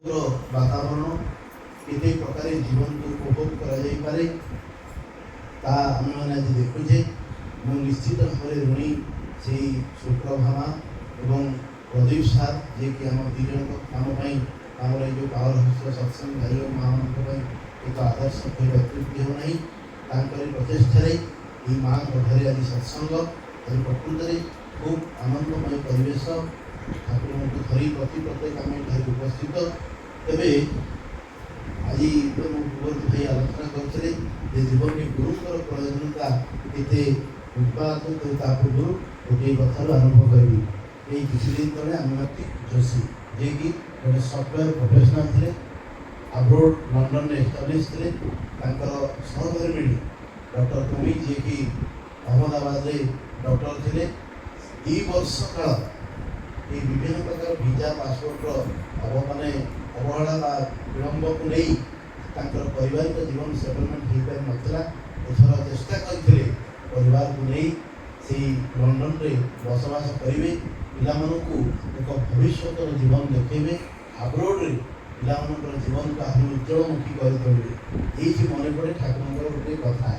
ବାତାବରଣ କେତେ ପ୍ରକାରେ ଜୀବନକୁ ଉପଭୋଗ କରାଯାଇପାରେ, ତା ଆମେମାନେ ଆଜି ଦେଖୁଛେ। ମୁଁ ନିଶ୍ଚିତ ଭାବରେ ଋଣୀ ସେଇ ସୁପ୍ରଭା ମା ଏବଂ ପ୍ରଦୀପ ସାର୍, ଯିଏକି ଆମ ଦୁଇ ଜଣଙ୍କ କାମ ପାଇଁ ଆମର ଏଇ ଯେଉଁ ପାୱାର ହାଉସ୍ର ସତ୍ସଙ୍ଗ ଭାଇ ଓ ମାଆମାନଙ୍କ ପାଇଁ ଏକ ଆଦର୍ଶ କହିଲେ ଅତ୍ୟୁକ୍ତି ହେବ ନାହିଁ। ତାଙ୍କରି ପ୍ରଚେଷ୍ଟାରେ ଏଇ ମାଆଙ୍କ ଘରେ ଆଜି ସତ୍ସଙ୍ଗ। ଆଜି ପ୍ରକୃତରେ ଖୁବ୍ ଆନନ୍ଦମୟ ପରିବେଶ। ଠାକୁରଙ୍କୁ ଧରି ପ୍ରତି ପ୍ରତ୍ୟେକ ଆମେ ଏଠାରେ ଉପସ୍ଥିତ। ତେବେ ଆଜି ତ ମୁଁ ପୂର୍ବରୁ ଭାଇ ଆଲୋଚନା କରୁଥିଲେ ଯେ ଜୀବନରେ ଗୁରୁଙ୍କର ପ୍ରୟୋଜନତା କେତେ ଉତ୍ପାଦ। ତା ପୂର୍ବରୁ ଗୋଟିଏ କଥାରୁ ଆରମ୍ଭ କରିବି। ଏଇ କିଛି ଦିନ ତଳେ ଆମେ ଯୋଶୀ, ଯିଏକି ଜଣେ ସଫ୍ଟୱେୟାର ପ୍ରଫେସନାଲ ଥିଲେ, ଆବ୍ରୋଡ୍ ଲଣ୍ଡନରେ ଏଷ୍ଟାବ୍ଲିଶ ଥିଲେ, ତାଙ୍କର ସହଧର୍ମିଣୀ ଡକ୍ଟର କୁମି, ଯିଏକି ଅହମ୍ମଦାବାଦରେ ଡକ୍ଟର ଥିଲେ, 2 ବର୍ଷ କାଳ ଏଇ ବିଭିନ୍ନ ପ୍ରକାର ଭିଜା ପାସପୋର୍ଟର ମାନେ ଅବହେଳା ବା ବିଳମ୍ବକୁ ନେଇ ତାଙ୍କର ପାରିବାରିକ ଜୀବନ ସେଟଲମେଣ୍ଟ ହେଇପାରିନଥିଲା। ଏଥର ଚେଷ୍ଟା କରିଥିଲେ ପରିବାରକୁ ନେଇ ସେଇ ଲଣ୍ଡନରେ ବସବାସ କରିବେ, ପିଲାମାନଙ୍କୁ ଏକ ଭବିଷ୍ୟତର ଜୀବନ ଦେଖେଇବେ, ଆବ୍ରୋଡ଼ରେ ପିଲାମାନଙ୍କର ଜୀବନକୁ ଆହୁରି ଉଜ୍ଜଳମୁଖୀ କରି ତୋଳିବେ। ଏଇଠି ମନେ ପଡ଼େ ଠାକୁରଙ୍କର ଗୋଟିଏ କଥା,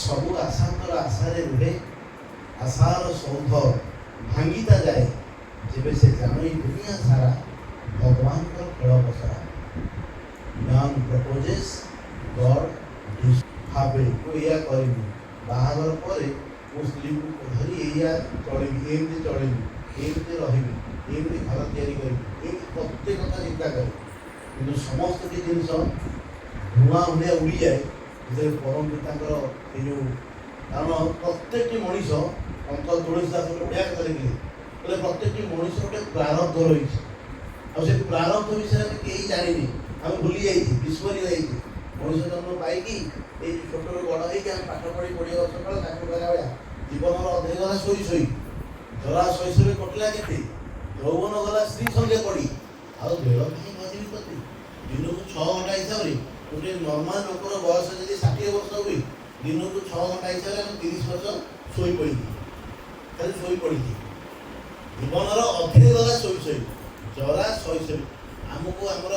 "ସବୁ ଆଶାଙ୍କର ଆଶାରେ ରୁହେ, ଆଶାର ସୌଧ ଭାଙ୍ଗିତା ଯାଏ, ଯେବେ ସେ ଜାଣଇ ଦୁନିଆ ସାରା ଭଗବାନଙ୍କର ଖେଳ ପସରା।" Man proposes, God ଭାବେ, ମୁଁ ଏଇଆ କରିବି, ବାହାଘର ପରେ ମୋ ସ୍ତ୍ରୀକୁ ଧରି ଏଇଆ ଚଳିବି, ଏମିତି ଚଳିବି, ଏମିତି ରହିବି, ଏମିତି ଘର ତିଆରି କରିବି, ଏମିତି ପ୍ରତ୍ୟେକ କଥା ଚିନ୍ତା କରେ। କିନ୍ତୁ ସମସ୍ତ ଜିନିଷ ଧୂଆଁ ଭଳିଆ ଉଡ଼ିଯାଏ ଯେତେବେଳେ ପରମ ପିତାଙ୍କର ଏଇ ଯେଉଁ, କାରଣ ପ୍ରତ୍ୟେକଟି ମଣିଷ, ପଙ୍କଜ ତୁଳସୀ ଦାସ ଗୋଟେ ବଢ଼ିଆ କଥା ଲେଖିଲେ, କହିଲେ ପ୍ରତ୍ୟେକଟି ମଣିଷ ଗୋଟେ ପ୍ରାରବ୍ଧ ରହିଛି। ଆଉ ସେ ପ୍ରାରବ୍ଧ ବିଷୟରେ ଆମେ କେହି ଜାଣିନି, ଆମେ ଭୁଲି ଯାଇଛେ, ବିସ୍ମରି ଯାଇଛେ। ମଣିଷ ଜନ୍ମ ପାଇକି ଏଇ ଛୋଟରୁ ବଡ଼ ହେଇକି ଆମେ ପାଠ ପଢ଼ି 20 ବର୍ଷ କାଳ ଚାକିରି କଲା ଭଳିଆ ଜୀବନର ଅଧେ ଗଲା ଶୋଇ ଶୋଇ। ଜରା ଶୈଶବେ କଟିଲା କେତେ, ଯୌବନ ଗଲା ସ୍ତ୍ରୀ ସଙ୍ଗେ ପଡ଼ି, ଆଉ ବେଳ କାହିଁ ଭଜିବି ତତେ। ଦିନକୁ 6 ଘଣ୍ଟା ହିସାବରେ ଗୋଟେ ନର୍ମାଲ ଲୋକର ବୟସ ଯଦି 60 ବର୍ଷ ହୁଏ, ଦିନକୁ 6 ଘଣ୍ଟା ହିସାବରେ ଆମେ 30 ବର୍ଷ ଶୋଇ ପଡ଼ିଛି, ଖାଲି ଶୋଇ ପଡ଼ିଛି। ଜୀବନର ଅଧେ ଗଲା ଶୋଇ ଶୋଇ, ଜରା ଶୈଶବେ। ଆମକୁ ଆମର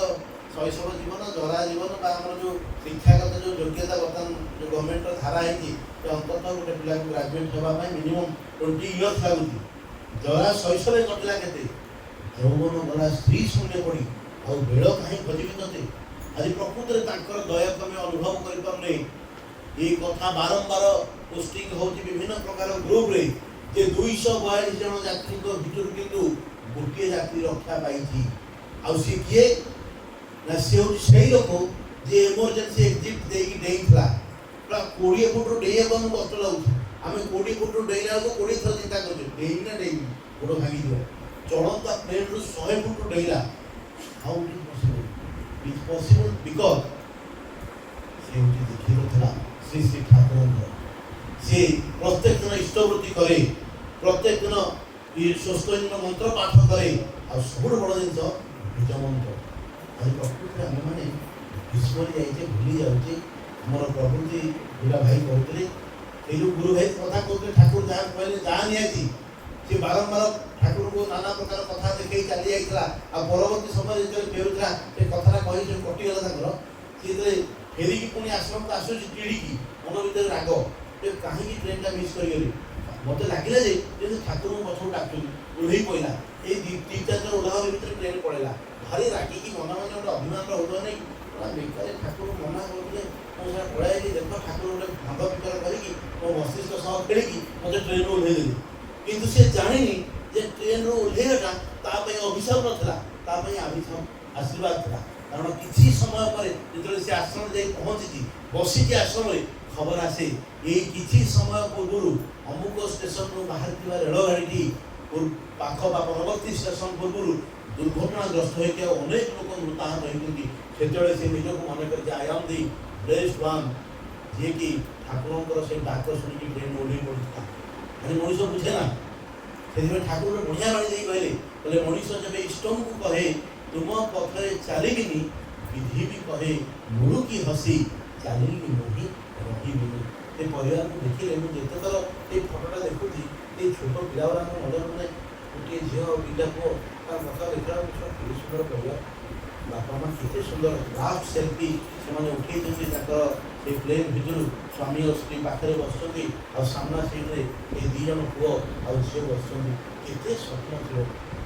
ଶୈଶବ ଜୀବନ, ଜରା ଜୀବନ ବା ଆମର ଯେଉଁ ଶିକ୍ଷାଗତ ଯେଉଁ ଯୋଗ୍ୟତା ବର୍ତ୍ତମାନ ଯେଉଁ ଗଭର୍ଣ୍ଣମେଣ୍ଟର ଧାରା ହେଇଛି ଯେ ଅନ୍ତତଃ ଗୋଟେ ପିଲାକୁ ଗ୍ରାଜୁଏଟ୍ ହେବା ପାଇଁ ମିନିମମ୍ 20 ଇୟର୍ସ ଲାଗୁଛି। ଜରା ଶୈଶବେ କଟିଲା କେତେ, ଯୌବନ ଗଲା ସ୍ତ୍ରୀ ସଙ୍ଗେ ପଡ଼ି, ଆଉ ବେଳ କାହିଁ ଭଜିବି ତତେ। ଆଜି ପ୍ରକୃତରେ ତାଙ୍କର ଦୟାକୁ ଆମେ ଅନୁଭବ କରିପାରୁନେ। ଏଇ କଥା ବାରମ୍ବାର ପୋଷ୍ଟିଂ ହେଉଛି ବିଭିନ୍ନ ପ୍ରକାର ଗ୍ରୁପରେ ଯେ 242 ଜଣ ଯାତ୍ରୀଙ୍କ ଭିତରୁ କିନ୍ତୁ ଗୋଟିଏ ଯାତ୍ରୀ ରକ୍ଷା ପାଇଛି। ଆଉ ସିଏ କିଏ ନା ସିଏ ହେଉଛି ସେଇ ଲୋକ ଯିଏ ଏମର୍ଜେନ୍ସି ଏକ୍ଜିଟ୍ ଦେଇକି ଡେଇଁଥିଲା। ପୁରା 20 ଫୁଟରୁ ଡେଇଁବାକୁ ଆମକୁ କଷ୍ଟ ଲାଗୁଛି। ଆମେ 20 ଫୁଟରୁ ଡେଇଁଲା ବେଳକୁ 20 ଥର ଚିନ୍ତା କରୁଛୁ, ଡେଇଁବି ନା ଡେଇଁବି, ଗୋଡ଼ ଭାଙ୍ଗିଯିବ। ଚଳନ୍ତା ପ୍ଲେନ୍ରୁ 100 ଫୁଟରୁ ଡେଇଁଲା। How it is possible? It possible because ସେ ହେଉଛି ଦେଖିନଥିଲା ଶ୍ରୀ ଶ୍ରୀ ଠାକୁରଙ୍କର। ସିଏ ପ୍ରତ୍ୟେକ ଦିନ ଇଷ୍ଟବୃତ୍ତି କରେ, ପ୍ରତ୍ୟେକ ଦିନ ସ୍ୱସ୍ତିକ ମନ୍ତ୍ର ପାଠ କରେ, ଆଉ ସବୁଠୁ ବଡ଼ ଜିନିଷ ବୀଜ ମନ୍ତ୍ର। ଆଜି ପ୍ରକୃତିରେ ଆମେମାନେ ବିସ୍ମରି ଯାଇଛେ, ଭୁଲି ଯାଉଛେ ଆମର ପ୍ରକୃତି। ଯୋଉଟା ଭାଇ କହୁଥିଲେ, ଏଇ ଯେଉଁ ଗୁରୁ ଭାଇ କଥା କହୁଥିଲେ, ଠାକୁର ଯାହା କହିଲେ ଯାହା ନିହାତି, ସେ ବାରମ୍ବାର ଠାକୁରଙ୍କୁ ନାନା ପ୍ରକାର କଥା ଦେଖେଇ ଚାଲି ଯାଇଥିଲା। ଆଉ ପରବର୍ତ୍ତୀ ସମୟରେ ଯେତେବେଳେ ଫେରୁଥିଲା, ସେ କଥାଟା କହି ସେ କଟିଗଲା ତାଙ୍କର। ସେ ଯେତେବେଳେ ଫେରିକି ପୁଣି ଆଶ୍ରମକୁ ଆସୁଛି, ଚିଡ଼ିକି, ମନ ଭିତରେ ରାଗ ଯେ କାହିଁକି ଟ୍ରେନଟା ମିସ୍ କରିଗଲି, ମୋତେ ଲାଗିଲା ଯେ ଯେମିତି ଠାକୁରଙ୍କୁ ପଛକୁ ଡାକୁଛନ୍ତି। ଓହ୍ଲେଇ ପଇଲା। ଏଇ ଦି ଚାରି ଥର ଓହ୍ଲା ଭିତରେ ଟ୍ରେନ୍ ପଳେଇଲା। ଭାରି ରାଗିକି ମନେ ମନେ ଗୋଟେ ଅଭିମାନର ଉଦୟ ନେଇ, ବେକାରେ ଠାକୁର ମନା କରୁଥିଲେ, ମୁଁ ସେଟା ପଳେଇ ଆଇଲି। ଦେଖ, ଠାକୁର ଗୋଟେ ଭାଙ୍ଗ ବିଚାର କରିକି ମୋ ମସ୍ତିଷ୍କ ସହ ଖେଳିକି ମୋତେ ଟ୍ରେନ୍ରୁ ଓହ୍ଲେଇ ଦେଲେ। କିନ୍ତୁ ସେ ଜାଣିନି ଯେ ଟ୍ରେନ୍ରୁ ଓହ୍ଲେଇବାଟା ତା ପାଇଁ ଅଭିଶାପ ନଥିଲା, ତା ପାଇଁ ଅଭିଶାପ ଆଶୀର୍ବାଦ ଥିଲା। କାରଣ କିଛି ସମୟ ପରେ ଯେତେବେଳେ ସେ ଆଶ୍ରମ ଯାଇ ପହଞ୍ଚିଛି, ବସିଛି ଆଶ୍ରମରେ, ଖବର ଆସେ ଏଇ କିଛି ସମୟ ପୂର୍ବରୁ ଅମୁକ ଷ୍ଟେସନରୁ ବାହାରିଥିବା ରେଳଗାଡ଼ିଟି ପାଖ ବା ପରବର୍ତ୍ତୀ ଷ୍ଟେସନ ପୂର୍ବରୁ ଦୁର୍ଘଟଣାଗ୍ରସ୍ତ ହୋଇକି ଆଉ ଅନେକ ଲୋକ ମୃତାହତ ହୋଇଛନ୍ତି। ସେତେବେଳେ ସେ ନିଜକୁ ମନେ କରିଛି, "I am the blessed one", ଯିଏକି ଠାକୁରଙ୍କର ସେଇ ଡାକ ଶୁଣିକି ଟ୍ରେନ୍ ଓହ୍ଲେଇ ପଡ଼ିଥିଲା। ଆଜି ମଣିଷ ବୁଝେ ନା। ସେଥିପାଇଁ ଠାକୁର ଗୋଟେ ବଢ଼ିଆ ବାଣୀ ଦେଇ କହିଲେ, କହିଲେ, ମଣିଷ ଯେବେ ଇଷ୍ଟଙ୍କୁ କହେ ତୁମ ପଥରେ ଚାଲିବିନି, ବିଧି ବି କହେ ମୁରୁକି ହସି ଚାଲିଲି ମୁହିଁ ରହିବିନି। ସେ ପରିବାରକୁ ଦେଖିଲେ ମୁଁ ଯେତେଥର ଏଇ ଫଟୋଟା ଦେଖୁଛି, ଏଇ ଛୋଟ ପିଲାଗୁଡ଼ାଙ୍କ ନଜର, ମାନେ ଗୋଟିଏ ଝିଅ ଆଉ ଦୁଇଟା ପୁଅ, ତାଙ୍କ କଥା ଦେଖିଲା ବେଳକୁ ଛୁଆ କେତେ ସୁନ୍ଦର ପରିବାର। ବାପା ମା କେତେ ସୁନ୍ଦର ଲାଷ୍ଟ ସେଲ୍ଫି ସେମାନେ ଉଠେଇଛନ୍ତି ତାଙ୍କର ସେଇ ପ୍ଲେନ୍ ଭିତରୁ। ସ୍ୱାମୀ ଓ ସ୍ତ୍ରୀ ପାଖରେ ବସିଛନ୍ତି ଆଉ ସାମ୍ନା ସିଟ୍ରେ ଏଇ ଦୁଇ ଜଣ ପୁଅ ଆଉ ଝିଅ ବସିଛନ୍ତି। କେତେ ସ୍ୱପ୍ନ ଥିବ,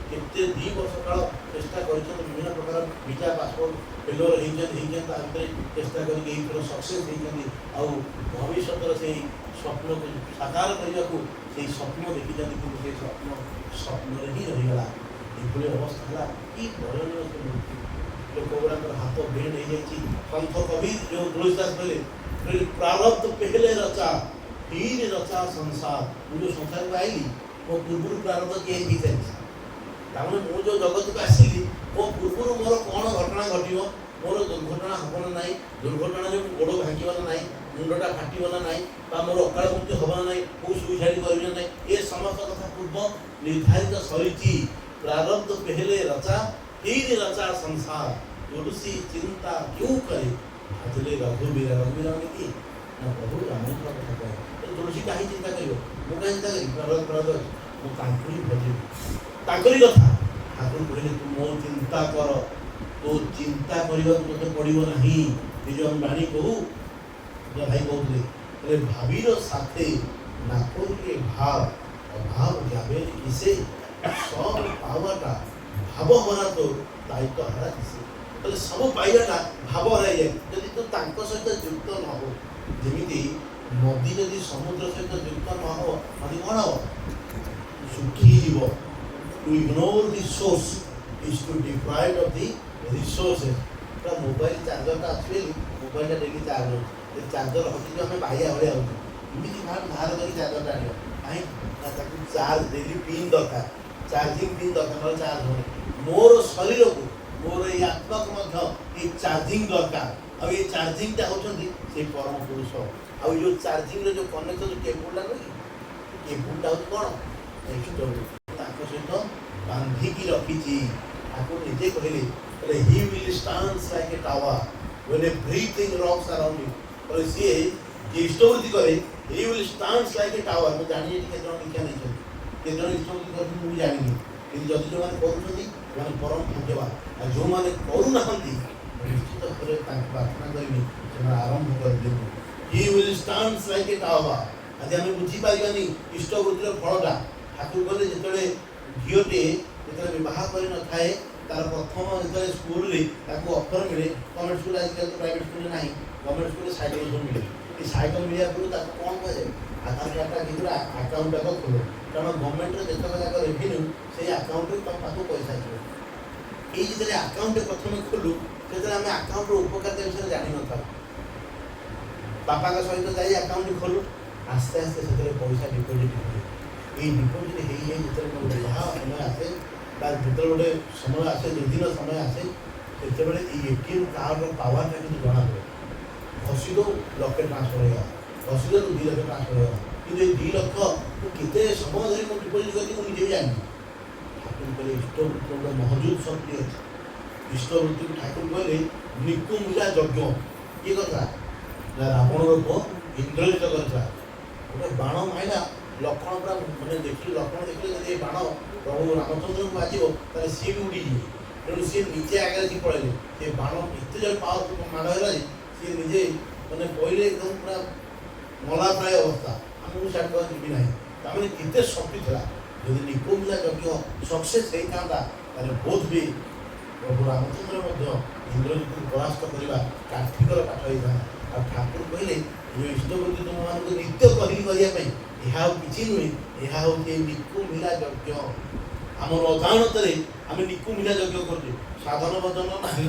କେତେ 2 ବର୍ଷ କାଳ ଚେଷ୍ଟା କରିଛନ୍ତି, ବିଭିନ୍ନ ପ୍ରକାର ଭିଜା ପାସପୋର୍ଟ ଫେଲୁଅର ହେଇଛନ୍ତି, ତା ଭିତରେ ଚେଷ୍ଟା କରିକି ଏଇଥର ସକ୍ସେସ୍ ହେଇଛନ୍ତି। ଆଉ ଭବିଷ୍ୟତର ସେଇ ସ୍ୱପ୍ନକୁ ସାକାର କରିବାକୁ ସେଇ ସ୍ୱପ୍ନ ଦେଖିଛନ୍ତି, କିନ୍ତୁ ସେଇ ସ୍ୱପ୍ନ ସ୍ୱପ୍ନରେ ହିଁ ରହିଗଲା। ଏଭଳି ଅବସ୍ଥା ହେଲା କି ଦୟନୀୟ ସେ ମୃତ୍ୟୁ। ଲୋକ ଗୁଡ଼ାଙ୍କର ହାତ ବେଣ୍ଡ ହେଇଯାଇଛି। ସନ୍ଥ କବି ଯେଉଁ ତୁଳସୀଦାସ କହିଲେ, "प्रारब्ध पहले रचा, फिर रचा संसार।" ମୁଁ ଯେଉଁ ସଂସାରକୁ ଆଇଲି, ମୋ ପୂର୍ବରୁ ପ୍ରାରବ୍ଧ ତିଆରି ହେଇସାରିଛି। ତାମାନେ ମୁଁ ଯେଉଁ ଜଗତକୁ ଆସିଲି, ମୋ ପୂର୍ବରୁ ମୋର କ'ଣ ଘଟଣା ଘଟିବ, ମୋର ଦୁର୍ଘଟଣା ହେବ ନା ନାହିଁ, ଦୁର୍ଘଟଣାରେ ମୋ ଗୋଡ଼ ଭାଙ୍ଗିବ ନା ନାହିଁ, ମୁଣ୍ଡଟା ଫାଟିବ ନା ନାହିଁ, ବା ମୋର ଅକାଳ ମୃତ୍ୟୁ ହେବ ନା ନାହିଁ, ମୁଁ ସୁଇସାଇଡ଼ କରିବି ନା ନାହିଁ, ଏ ସମସ୍ତ କଥା ପୂର୍ବ ନିର୍ଦ୍ଧାରିତ ସରିଛି। "प्रारब्ध पहले रचा, फिर रचा संसार, तुलसी चिंता क्यों करे, भजले रघुबीरा।" ରଘୁବୀର ମାନେ କିଏ ନା ପ୍ରଭୁ ରାମଙ୍କ କଥା କହେ। ତ ତୁଳସୀ କାହିଁ ଚିନ୍ତା କରିବ? ମୁଁ କାହିଁ ଚିନ୍ତା କରିବି? ପ୍ରାରବ୍ଧ ପ୍ରାରବ୍ଧ ଅଛି, ମୁଁ ତାଙ୍କୁ ହିଁ ଭଜିବି, ତାଙ୍କରି କଥା। ଠାକୁର କହିଲେ, ତୁ ମୋ ଚିନ୍ତା କର, ତୋ ଚିନ୍ତା କରିବାକୁ ତୋତେ ପଡ଼ିବ ନାହିଁ। ଏ ଯେଉଁ ଆମେ ବାଣୀ କହୁ, ଭାଇ କହୁଥିଲେ, କହିଲେ, "ଭାବିର ସାଥେ ନା କରିଲେ ଭାବ, ଅଭାବ ଯାବେ କିସେ, ସବ ପାୱାଟା ଭାବ ହରା ତ ତାଇ ତ ହାରା ଦିଶେ।" ତାହେଲେ ସବୁ ପାଇବାଟା ଭାବ ହରାଇଯାଏ ଯଦି ତୁ ତାଙ୍କ ସହିତ ଯୁକ୍ତ ନ ହଉ। ଯେମିତି ନଦୀ ଯଦି ସମୁଦ୍ର ସହିତ ଯୁକ୍ତ ନ ହବ, ନଦୀ କ'ଣ ହବ? ଶୁଖିଯିବ। To ignore the source is to deprive of the resources. ପୁରା ମୋବାଇଲ ଚାର୍ଜରଟା ଅଛି ବୋଲି ମୋବାଇଲଟା ଡେଲି ଚାର୍ଜ ହେଉଛି। ଯଦି ଚାର୍ଜର ହଟିଯିବ, ଆମେ ବାଇଆ ଭଳିଆ ହେଉଛୁ। ଏମିତି ବାହାର ବାହାର କରି ଚାର୍ଜରଟା ଆଣିବ। କାହିଁକି ନା ତାକୁ ଚାର୍ଜ ଡେଲି ପିନ୍ ଦରକାର, ଚାର୍ଜିଂ ପିନ୍ ଦରକାର, ନହେଲେ ଚାର୍ଜ ହେବନି। ମୋର ଶରୀରକୁ, ମୋର ଏଇ ଆତ୍ମାକୁ ମଧ୍ୟ ଏଇ ଚାର୍ଜିଂ ଦରକାର। ଆଉ ଏଇ ଚାର୍ଜିଂଟା ହେଉଛନ୍ତି ସେଇ ପରମ ପୁରୁଷ। ଆଉ ଏଇ ଯେଉଁ ଚାର୍ଜିଂର ଯେଉଁ କନେକ୍ସନ୍, ଯେଉଁ କେବୁଲଟା ନୁହେଁ କି, କେବୁଲଟା ହେଉଛି କ'ଣ? ଇଷ୍ଟବୃତ୍ତି। ତାଙ୍କ ସହିତ ବାନ୍ଧିକି ରଖିଛି। ଠାକୁର ନିଜେ କହିଲେ, "He will stand like a tower when everything rocks around you." କହିଲେ, ସିଏ ଯିଏ ଇଷ୍ଟବୃତ୍ତି କରେ, he will stand like a tower. ମୁଁ ଜାଣିନି ଏଠି କେତେ ଜଣ ଦୀକ୍ଷା ନେଇଛନ୍ତି, କେତେ ଜଣ ଇଷ୍ଟବୃତ୍ତି କରୁଛନ୍ତି, ମୁଁ ବି ଜାଣିନି। କିନ୍ତୁ ଯଦି ଯେଉଁମାନେ କରୁଛନ୍ତି, ସେମାନେ ପରମ ଭାଗ୍ୟବାନ। ଆଉ ଯେଉଁମାନେ କରୁନାହାନ୍ତି, ମୁଁ ନିଶ୍ଚିତ ଭାବରେ ତାଙ୍କୁ ପ୍ରାର୍ଥନା କରିବି, ସେମାନେ ଆରମ୍ଭ କରିଦିଅନ୍ତୁ। He will stand like a tower. ଆଜି ଆମେ ବୁଝିପାରିବାନି ଇଷ୍ଟବୃତ୍ତିର ଫଳଟା। ଠାକୁର କହିଲେ, ଯେତେବେଳେ ଝିଅଟିଏ ଯେତେବେଳେ ବିବାହ କରିନଥାଏ, ତାର ପ୍ରଥମ ଯେତେବେଳେ ସ୍କୁଲରେ ତାକୁ ଅଫର ମିଳେ, ଗଭର୍ଣ୍ଣମେଣ୍ଟ ସ୍କୁଲ, ଆଜିକାଲି ତ ପ୍ରାଇଭେଟ ସ୍କୁଲରେ ନାହିଁ, ଗଭର୍ଣ୍ଣମେଣ୍ଟ ସ୍କୁଲରେ ସାଇକେଲ ସବୁ ମିଳେ। ଏ ସାଇକେଲ ମିଳିବା ପୂର୍ବରୁ ତାକୁ କ'ଣ କୁହାଯାଏ? ଆଧାର କାର୍ଡ଼ଟା କିନ୍ତୁ ଆକାଉଣ୍ଟଟାକ ଖୋଲ। କାରଣ ଗଭର୍ଣ୍ଣମେଣ୍ଟର ଯେତକ ଯାକ ରେଭିନ୍ୟୁ, ସେଇ ଆକାଉଣ୍ଟରେ ତମ ପାଖକୁ ପଇସା ଆସିବ। ଏଇ ଯେତେବେଳେ ଆକାଉଣ୍ଟ ପ୍ରଥମେ ଖୋଲୁ, ସେତେବେଳେ ଆମେ ଆକାଉଣ୍ଟର ଉପକାରିତା ବିଷୟରେ ଜାଣିନଥାଉ। ବାପାଙ୍କ ସହିତ ଯାଇ ଆକାଉଣ୍ଟ ଖୋଲୁ। ଆସ୍ତେ ଆସ୍ତେ ସେଥିରେ ପଇସା ଡିପୋଜିଟ୍ ହୁଏ। ଏଇ ଡିପୋଜିଟ୍ ହେଇ ହେଇ ଯେତେବେଳେ ମୋର ବିବାହ ସମୟ ଆସେ ବା ଯେତେବେଳେ ଗୋଟେ ସମୟ ଆସେ, ଦୁର୍ଦିନ ସମୟ ଆସେ, ସେତେବେଳେ ଏଇ ଏଟିଏମ୍ କାର୍ଡ଼ର ପାୱାରଟା କିନ୍ତୁ ଜଣାପଡ଼େ। ଘଷି ଦେଉ ଲକ୍ଷେ ଟ୍ରାନ୍ସଫର ହେଇଗଲା, ଘଷି ଦେଲୁ 2 ଲକ୍ଷ ଟ୍ରାନ୍ସଫର ହେଇଗଲା। କିନ୍ତୁ ଏଇ 2 ଲକ୍ଷ ମୁଁ କେତେ ସମୟ ଧରି ମୁଁ ଡିପୋଜିଟ୍ କରିଛି, ମୁଁ ନିଜେ ବି ଜାଣିନି। ଠାକୁର କହିଲେ, ଇଷ୍ଟବୃତ୍ତିର ଗୋଟେ ମହଜୁଦ ଶକ୍ତି ଅଛି। ଇଷ୍ଟବୃତ୍ତିକୁ ଠାକୁର କହିଲେ ନିକୁମ୍ଭିଳା ଯଜ୍ଞ। କିଏ କରିଥିଲା ନା ରାବଣର ପୁଅ ଇନ୍ଦ୍ରଜିତ କରିଥିଲା। ଗୋଟେ ବାଣ ମାଇଲା, ଲକ୍ଷ୍ମଣ ପୁରା ମାନେ ଦେଖିଲେ, ଲକ୍ଷ୍ମଣ ଦେଖିଲେ, ଯଦି ଏ ବାଣ ପ୍ରଭୁ ରାମଚନ୍ଦ୍ରଙ୍କୁ ବାଜିବ, ତାହେଲେ ସିଏ ବି ଉଡ଼ିଯିବେ। ତେଣୁ ସିଏ ନିଜେ ଆଗରେ ସିଏ ପଳେଇଲେ। ସେ ବାଣ ଏତେ ଜୋର ପାୱାର ମାଡ଼ ହେଲା ଯେ ସିଏ ନିଜେ ମାନେ ପହିଲେ ଏକଦମ ପୁରା ମଲା ପ୍ରାୟ ଅବସ୍ଥା। ଆମକୁ ସିଆଡ଼େ ଯିବି ନାହିଁ। ତାମାନେ କେତେ ଶକ୍ତି ଥିଲା। ଯଦି ନିକୁମ୍ଭିଳା ଯଜ୍ଞ ସକ୍ସେସ୍ ହେଇଥାନ୍ତା, ତାହେଲେ ବୋଧ ବି ପ୍ରଭୁ ରାମଚନ୍ଦ୍ର ମଧ୍ୟ ଇନ୍ଦ୍ରଜିତକୁ ପରାସ୍ତ କରିବା କାଠିକର ପାଠ ହେଇଥାନ୍ତା। ଆଉ ଠାକୁର କହିଲେ, ଏ ଯେଉଁ ଇଷ୍ଟବୃତ୍ତି ତୁମମାନଙ୍କୁ ନିତ୍ୟ କହିଲି କରିବା ପାଇଁ, ଏହା ଆଉ କିଛି ନୁହେଁ, ଏହା ହେଉଛି ଏଇ ନିକୁମ୍ଭିଳା ଯଜ୍ଞ। ଆମର ଅଜାଣତରେ ଆମେ ନିକୁମ୍ଭିଳା ଯଜ୍ଞ କରୁଛେ। ସାଧନ ଭଜନ ନାହିଁ,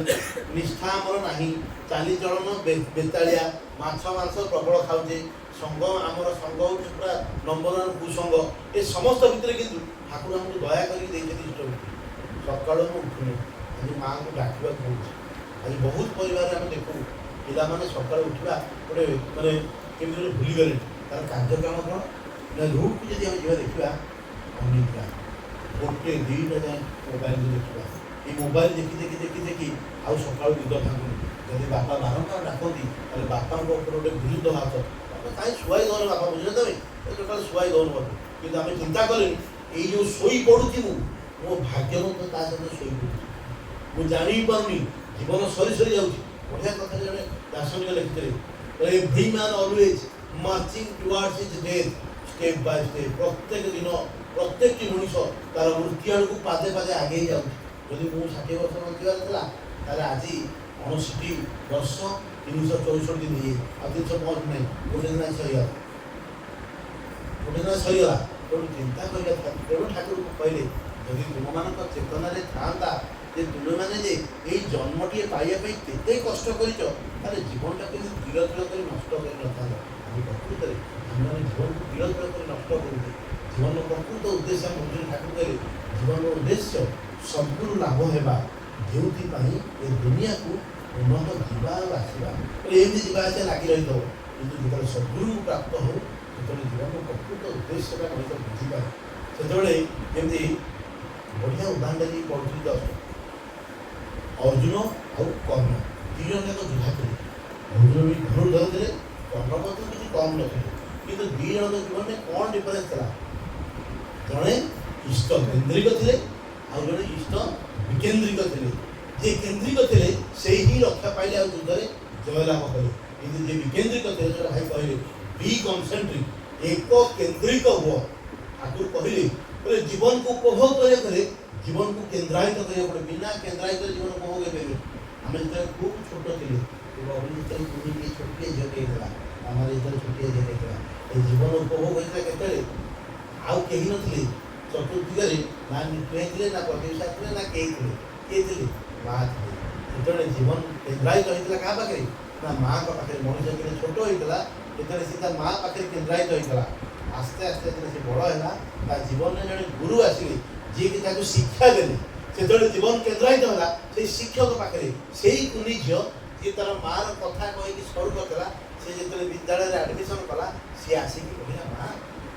ନିଷ୍ଠା ଆମର ନାହିଁ, ଚାଲିଚଳନ ବେତାଳିଆ, ମାଛ ମାଂସ ପ୍ରବଳ ଖାଉଛେ, ସଙ୍ଗ ଆମର ସଙ୍ଗ ହେଉଛି ପୁରା ନମ୍ବର ୱାନ୍ କୁସଙ୍ଗ। ଏ ସମସ୍ତ ଭିତରେ କିନ୍ତୁ ଠାକୁର ଆମକୁ ଦୟା କରିକି ଦେଇଛନ୍ତି ଇଷ୍ଟବୃତ୍ତି। ସକାଳୁ ମୁଁ ଉଠୁନି, ଆଜି ମାଆଙ୍କୁ ଡାକିବାକୁ ପଡ଼ୁଛି। ଆଜି ବହୁତ ପରିବାରରେ ଆମେ ଦେଖୁ, ପିଲାମାନେ ସକାଳୁ ଉଠିବା ଗୋଟେ ମାନେ କେମିତି ଗୋଟେ ଭୁଲିଗଲେଣି। ତାର କାର୍ଯ୍ୟକ୍ରମ କ'ଣ ନା ରୁଟ୍କୁ ଯଦି ଆମେ ଯିବା ଦେଖିବା, ଅନିଦ୍ରା, ଗୋଟେ ଦୁଇଟା ଯାଏଁ ମୋବାଇଲକୁ ଦେଖିବା। ଏଇ ମୋବାଇଲ ଦେଖି ଦେଖି ଦେଖି ଦେଖି ଆଉ ସକାଳୁ ନିଦ ଭାଙ୍ଗୁନି। ଯଦି ବାପା ବାରମ୍ବାର ଡାକନ୍ତି, ତାହେଲେ ବାପାଙ୍କ ଉପରେ ଗୋଟେ ବିରୁଦ୍ଧ ଭାବ, ବାପା କାହିଁ ଶୁଆଇ ଦେଉନ ବାପା, ବୁଝିଲେ ତମେ, ଟୋଟାଲ ଶୁଆଇ ଦେଉନ ମୋତେ। କିନ୍ତୁ ଆମେ ଚିନ୍ତା କଲେନି, ଏଇ ଯେଉଁ ଶୋଇ ପଡ଼ୁଛି ମୁଁ, ମୋ ଭାଗ୍ୟ ମଧ୍ୟ ତା ସହିତ ଶୋଇ ପଡ଼ୁଛି। ମୁଁ ଜାଣି ପାରୁନି। ଜୀବନ ସରି ସରି ଯାଉଛି। ବଢ଼ିଆ କଥା ଜଣେ ଦାର୍ଶନିକ ଲେଖିଥିଲେ, "Every man always marching towards his death step by step." ପ୍ରତ୍ୟେକ ଦିନ ପ୍ରତ୍ୟେକଟି ମଣିଷ ତାର ମୃତ୍ୟୁ ଆଡ଼କୁ ପାଦେ ପାଦେ ଆଗେଇ ଯାଉଛି। ଯଦି ମୁଁ 60 ବର୍ଷ ବଞ୍ଚିବାର ଥିଲା, ତାହେଲେ ଆଜି 59 ବର୍ଷ 364 ଦିନ ହେଇଯାଇଛି। ଆଉ 365 ନାହିଁ, ଗୋଟେ ଦିନ ଆଜି ସରିଗଲା, ଗୋଟେ ଦିନ ସରିଗଲା। ତେଣୁ ଚିନ୍ତା କରିବା। ତେଣୁ ଠାକୁର କହିଲେ, ଯଦି ତୁମମାନଙ୍କ ଚେତନାରେ ଥାଆନ୍ତା ଯେ ତୁମେମାନେ ଯେ ଏଇ ଜନ୍ମଟିଏ ପାଇବା ପାଇଁ କେତେ କଷ୍ଟ କରିଛ, ତାହେଲେ ଜୀବନଟାକୁ ଏମିତି ତିଳ ତିଳ କରି ନଷ୍ଟ କରିନଥାନ୍ତ। ଆଜି ପ୍ରକୃତରେ ଆମେମାନେ ଜୀବନକୁ ତିଳ ତିଳ କରି ନଷ୍ଟ କରୁଛେ। ଜୀବନର ପ୍ରକୃତ ଉଦ୍ଦେଶ୍ୟ ଆମେ ବୁଝୁଛୁ। ଠାକୁର କହିଲେ, ଜୀବନର ଉଦ୍ଦେଶ୍ୟ ସଦ୍ଗୁରୁ ଲାଭ ହେବା, ଯେଉଁଥିପାଇଁ ଏ ଦୁନିଆକୁ ପୁନଃ ଯିବା ଆଉ ଆସିବା। ବୋଲେ ଏମିତି ଯିବା ଆସିବା ଲାଗି ରହିଥିବ। କିନ୍ତୁ ଯେତେବେଳେ ସଦ୍ଗୁରୁଙ୍କୁ ପ୍ରାପ୍ତ ହଉ, ସେତେବେଳେ ଜୀବନର ପ୍ରକୃତ ଉଦ୍ଦେଶ୍ୟଟା ମଣିଷ ବୁଝିପାରେ। ସେତେବେଳେ ଯେମିତି ବଢ଼ିଆ ଉଦାହରଣଟା ଦେଇ ପଢ଼ୁଥିଲି ଜଷ୍ଟ, ଅର୍ଜୁନ ଆଉ କର୍ଣ୍ଣ ଦୁଇ ଜଣ ଯାକ ଯୋଦ୍ଧା ଥିଲେ। ଅର୍ଜୁନ ବି ଧନୁର୍ଦ୍ଧର ଥିଲେ, କର୍ଣ୍ଣ ମଧ୍ୟ କିଛି କମ୍ ନଥିଲେ। କିନ୍ତୁ ଦୁଇ ଜଣଙ୍କ ଜୀବନରେ କ'ଣ ଡିଫରେନ୍ସ ଥିଲା? ଜଣେ ଇଷ୍ଟ କେନ୍ଦ୍ରିକ ଥିଲେ, ଆଉ ଜଣେ ଇଷ୍ଟ ବିକେନ୍ଦ୍ରିକ ଥିଲେ। ଯିଏ କେନ୍ଦ୍ରିକ ଥିଲେ, ସେଇ ହିଁ ରକ୍ଷା ପାଇଲେ ଆଉ ଯୁଦ୍ଧରେ ଜୟଲାଭ କଲେ। କିନ୍ତୁ ଯିଏ ବିକେନ୍ଦ୍ରିକ ଥିଲେ, ଯେଉଁଟା ଭାଇ କହିଲେ, ବି କନସେଣ୍ଟ୍ରିକ, ଏକ କେନ୍ଦ୍ରିକ ହୁଅ। ଠାକୁର କହିଲେ, ବୋଲେ ଜୀବନକୁ ଉପଭୋଗ କରିବାକୁ ହେଲେ ଜୀବନକୁ କେନ୍ଦ୍ରାୟିତ କରିବାକୁ ପଡ଼େ। ବିନା କେନ୍ଦ୍ରାୟିତ ଜୀବନ ଉପଭୋଗ କରିପାରିବେ? ଆମେ ଯେତେବେଳେ ଖୁବ୍ ଛୋଟ ଥିଲେ, ବାବୁ ଯେତେବେଳେ କୁନି ଛୋଟିଆ ଝିଅଟେ ହେଇଥିଲା, ଆମର ଯେତେବେଳେ ଛୋଟିଆ ଝିଅଟେ ହେଇଥିଲା, ଏ ଜୀବନ ଉପଭୋଗ ହୋଇଥିଲା କେତେବେଳେ? ଆଉ କେହି ନଥିଲେ ଚତୁର୍ଦିଗରେ, ନା ନିଟୁ ଥିଲେ, ନା ପ୍ରଦୀପ ସାର୍ ଥିଲେ, ନା କେହି ଥିଲେ। କିଏ ଥିଲେ? ମା ଥିଲେ। ସେତେବେଳେ ଜୀବନ କେନ୍ଦ୍ରାୟିତ ହେଇଥିଲା କାହା ପାଖରେ? ନା ମାଙ୍କ ପାଖରେ। ମଣିଷ ଯେତେବେଳେ ଛୋଟ ହେଇଥିଲା, ଯେତେବେଳେ ସେ ତା ମା ପାଖରେ କେନ୍ଦ୍ରାୟିତ ହେଇଥିଲା। ଆସ୍ତେ ଆସ୍ତେ ଯେତେବେଳେ ସେ ବଡ଼ ହେଲା, ତା ଜୀବନରେ ଜଣେ ଗୁରୁ ଆସିଲେ, ଯିଏକି ତାକୁ ଶିକ୍ଷା ଦେଲେ। ସେତେବେଳେ ଜୀବନ କେନ୍ଦ୍ରାୟିତ ହେଲା ସେଇ ଶିକ୍ଷକ ପାଖରେ। ସେଇ କୁନି ଝିଅ ଯିଏ ତାର ମାର କଥା କହିକି ସରୁନଥିଲା, ସେ ଯେତେବେଳେ ବିଦ୍ୟାଳୟରେ ଆଡ଼ମିସନ୍ କଲା, ସିଏ ଆସିକି କହିଲା, "ମା,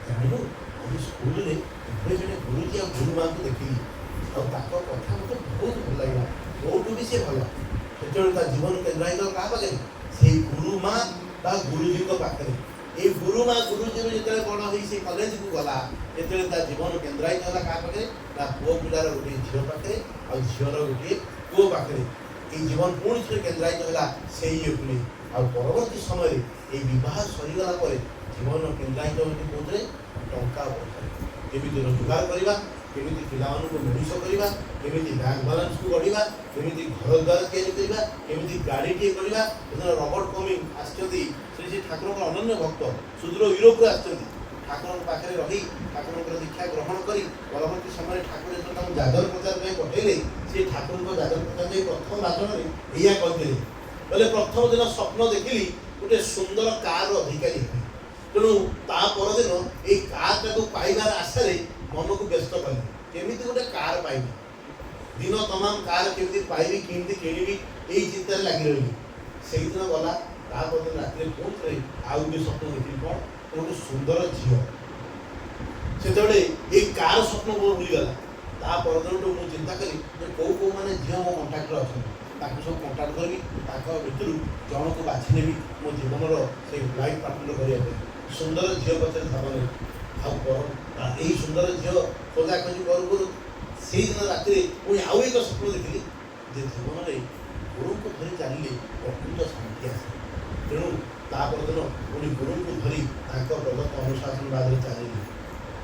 ଜାଣିଲୁ, ଆଜି ସ୍କୁଲରେ ଏଭଳି ଜଣେ ଗୁରୁଜୀ ଆଉ ଗୁରୁମାଙ୍କୁ ଦେଖିଲି, ଆଉ ତାଙ୍କ କଥା ମୋତେ ବହୁତ ଭଲ ଲାଗିଲା, ମୋଠୁ ବି ସେ ଭଲ।" ସେତେବେଳେ ତା ଜୀବନ କେନ୍ଦ୍ରାୟିତ କାହା ପାଖରେ? ସେଇ ଗୁରୁମା ବା ଗୁରୁଜୀଙ୍କ ପାଖରେ। ଏଇ ଗୁରୁମା ଗୁରୁଜୀରୁ ଯେତେବେଳେ ବଡ଼ ହେଇ ସେ କଲେଜକୁ ଗଲା, ଯେତେବେଳେ ତା ଜୀବନ କେନ୍ଦ୍ରାୟିତ ହେଲା କାହା ପାଖରେ? ନା ପୁଅ ପିଲାର ଗୋଟିଏ ଝିଅ ପାଖରେ ଆଉ ଝିଅର ଗୋଟିଏ ପୁଅ ପାଖରେ। ଏଇ ଜୀବନ ପୁଣି ଥରେ କେନ୍ଦ୍ରାୟିତ ହେଲା ସେଇ ଇଏକୁ ନେଇ। ଆଉ ପରବର୍ତ୍ତୀ ସମୟରେ ଏଇ ବିବାହ ସରିଗଲା ପରେ ଜୀବନ କେନ୍ଦ୍ରାୟିତ ହେଉଛି କୋଉଥିରେ? ଟଙ୍କା ପଇସାରେ। କେମିତି ରୋଜଗାର କରିବା, କେମିତି ପିଲାମାନଙ୍କୁ ମଣିଷ କରିବା, କେମିତି ବ୍ୟାଙ୍କ ବାଲାନ୍ସକୁ ଗଢ଼ିବା, କେମିତି ଘର ଦ୍ୱାର ତିଆରି କରିବା, କେମିତି ଗାଡ଼ିଟିଏ କରିବା। ସେଦିନ ରବର୍ଟ କମିଂ ଆସିଛନ୍ତି, ସେ ସେ ଠାକୁରଙ୍କର ଅନନ୍ୟ ଭକ୍ତ, ସୁଦୂର ୟୁରୋପରୁ ଆସିଛନ୍ତି। ଠାକୁରଙ୍କ ପାଖରେ ରହି ଠାକୁରଙ୍କର ଦୀକ୍ଷା ଗ୍ରହଣ କରି ପରବର୍ତ୍ତୀ ସମୟରେ ଠାକୁର ଯେତେବେଳେ ତାଙ୍କୁ ଜାଗର ପ୍ରଚାର ପାଇଁ ପଠେଇଲେ, ସେ ଠାକୁରଙ୍କ ଜାଗର ପ୍ରଚାର ଯାଇ ପ୍ରଥମ ଭାଷଣରେ ଏଇଆ କହିଥିଲେ, ବୋଲେ, "ପ୍ରଥମ ଦିନ ସ୍ୱପ୍ନ ଦେଖିଲି ଗୋଟେ ସୁନ୍ଦର କାରର ଅଧିକାରୀ ହେବି। ତେଣୁ ତା ପରଦିନ ଏଇ କାରଟାକୁ ପାଇବାର ଆଶାରେ ମନକୁ ବ୍ୟସ୍ତ କଲି। କେମିତି ଗୋଟେ କାର ପାଇବି, ଦିନ ତମାମ କାର କେମିତି ପାଇବି, କେମିତି କିଣିବି, ଏଇ ଚିନ୍ତାରେ ଲାଗି ରହିଲି। ସେଇଦିନ ଗଲା। ତା ପରଦିନ ରାତିରେ ପୁଣି ଥରେ ଆଉ ଗୋଟେ ସ୍ୱପ୍ନ ଦେଖିଲି। କ'ଣ? ଗୋଟେ ସୁନ୍ଦର ଝିଅ।" ସେତେବେଳେ ଏଇ କାର ସ୍ୱପ୍ନ ମୋର ଭୁଲିଗଲା। ତା ପରଦିନଠୁ ମୁଁ ଚିନ୍ତା କଲି ଯେ କେଉଁ କେଉଁମାନେ ଝିଅ ମୋ କଣ୍ଟାକ୍ଟରେ ଅଛନ୍ତି, ତାଙ୍କୁ ସବୁ କଣ୍ଟାକ୍ଟ କରିବି, ତାଙ୍କ ଭିତରୁ ଜଣକୁ ବାଛି ନେବି ମୋ ଜୀବନର ସେଇ ଲାଇଫ୍ ପାର୍ଟନର କରିବା ପାଇଁ। ସୁନ୍ଦର ଝିଅ ପଛରେ ଧାବ ନେବି। ଆଉ ପର ଏଇ ସୁନ୍ଦର ଝିଅ ଖୋଜାଖୋଜି କରୁ କରୁ ସେଇଦିନ ରାତିରେ ପୁଣି ଆଉ ଏକ ସ୍ୱପ୍ନ ଦେଖିଲି ଯେ ଜୀବନରେ ଗୁରୁଙ୍କୁ ଧରି ଚାଲିଲେ ପ୍ରକୃତ ଶାନ୍ତି ଆସେ। ତେଣୁ ତା ପରଦିନ ପୁଣି ଗୁରୁଙ୍କୁ ଧରି ତାଙ୍କ ପ୍ରଦତ୍ତ ଅନୁଶାସନବାଦରେ ଚାଲିଲି।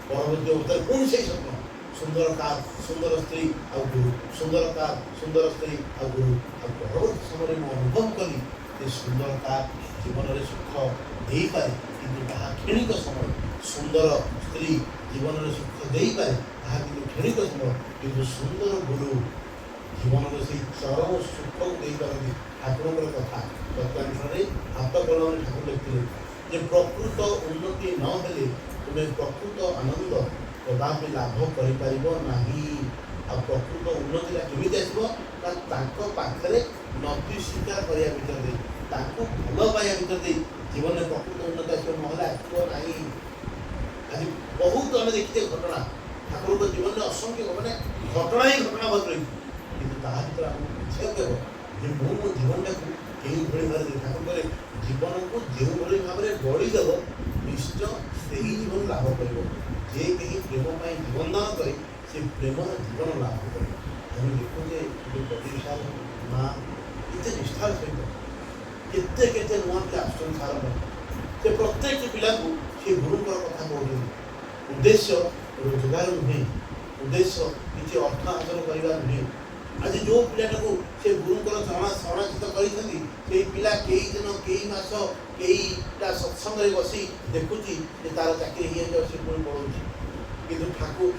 ପରବର୍ତ୍ତୀ ଅବସ୍ଥାରେ ପୁଣି ସେଇ ସ୍ୱପ୍ନ, ସୁନ୍ଦର କାର, ସୁନ୍ଦର ସ୍ତ୍ରୀ ଆଉ ଗୁରୁ, ସୁନ୍ଦର କାର, ସୁନ୍ଦର ସ୍ତ୍ରୀ ଆଉ ଗୁରୁ। ଆଉ ପରବର୍ତ୍ତୀ ସମୟରେ ମୁଁ ଅନୁଭବ କଲି ଯେ ସୁନ୍ଦର କାର ଜୀବନରେ ସୁଖ ଦେଇପାରେ, କିନ୍ତୁ ତାହା କ୍ଷଣିକ ସମୟ। ସୁନ୍ଦର ସ୍ତ୍ରୀ ଜୀବନରେ ସୁଖ ଦେଇପାରେ, ତାହା କିନ୍ତୁ କ୍ଷଣିକ ସମୟ। କିନ୍ତୁ ସୁନ୍ଦର ଗୁରୁ ଜୀବନର ସେଇ ଚରମ ସୁଖକୁ ଦେଇପାରନ୍ତି। ଠାକୁରଙ୍କର କଥା ତତ୍ତ୍ୱାନୁସାରେ ଆତ୍ମକଲମରେ ଠାକୁର ଲେଖିଥିଲେ ଯେ ପ୍ରକୃତ ଉନ୍ନତି ନହେଲେ ତୁମେ ପ୍ରକୃତ ଆନନ୍ଦ କଦାପି ଲାଭ କରିପାରିବ ନାହିଁ। ଆଉ ପ୍ରକୃତ ଉନ୍ନତିଟା କେମିତି ଆସିବ? ନା ତାଙ୍କ ପାଖରେ ନତି ସ୍ୱୀକାର କରିବା ଭିତରେ ଦେଇ, ତାଙ୍କୁ ଭଲ ପାଇବା ଭିତରେ ଦେଇ ଜୀବନରେ ପ୍ରକୃତ ଉନ୍ନତି ଆସିବ, ନହେଲେ ଆସିବ ନାହିଁ। ଆଜି ବହୁତ ଆମେ ଦେଖିଛେ ଘଟଣା, ଠାକୁରଙ୍କ ଜୀବନରେ ଅସଂଖ୍ୟ ମାନେ ଘଟଣା ହିଁ ଘଟଣା ଭରି ରହିଛି। କିନ୍ତୁ ତାହା ଭିତରେ ଆମକୁ ବୁଝିବାକୁ ହେବ ଯେ ମୁଁ ମୋ ଜୀବନଟାକୁ କେଉଁଭଳି ଭାବରେ, ଠାକୁର କହିଲେ, ଜୀବନକୁ ଯେଉଁଭଳି ଭାବରେ ଗଢ଼ିଦେବ, ନିଶ୍ଚୟ ସେହି ଜୀବନ ଲାଭ କରିବ। ଯେ କେହି ପ୍ରେମ ପାଇଁ ଜୀବନ ଦାନ କରେ, ସେ ପ୍ରେମର ଜୀବନ ଲାଭ କରେ। ଆମେ ଦେଖୁ ଯେ ଯୋଉ ପ୍ରଦୀପ ସାର୍, ମା କେତେ କେତେ ନୂଆ ପିଲା ଆସୁଛନ୍ତି ସାର ପାଖକୁ। ସେ ପ୍ରତ୍ୟେକଟି ପିଲାଙ୍କୁ ସେ ଗୁରୁଙ୍କର କଥା କହୁଛନ୍ତି। ଉଦ୍ଦେଶ୍ୟ ରୋଜଗାର ନୁହେଁ, ଉଦ୍ଦେଶ୍ୟ କିଛି ଅର୍ଥ ହାସଲ କରିବା ନୁହେଁ। ଆଜି ଯେଉଁ ପିଲାଟାକୁ ସେ ଗୁରୁଙ୍କର ଶରଣାଗତ କରିଛନ୍ତି, ସେଇ ପିଲା କେଇ ଦିନ, କେଇ ମାସ, କେଇଟା ସତ୍ସଙ୍ଗରେ ବସି ଦେଖୁଛି ଯେ ତାର ଚାକିରି ହେଇଯାଉଛି, ସେ ପୁଣି ପଳଉଛି। କିନ୍ତୁ ଠାକୁର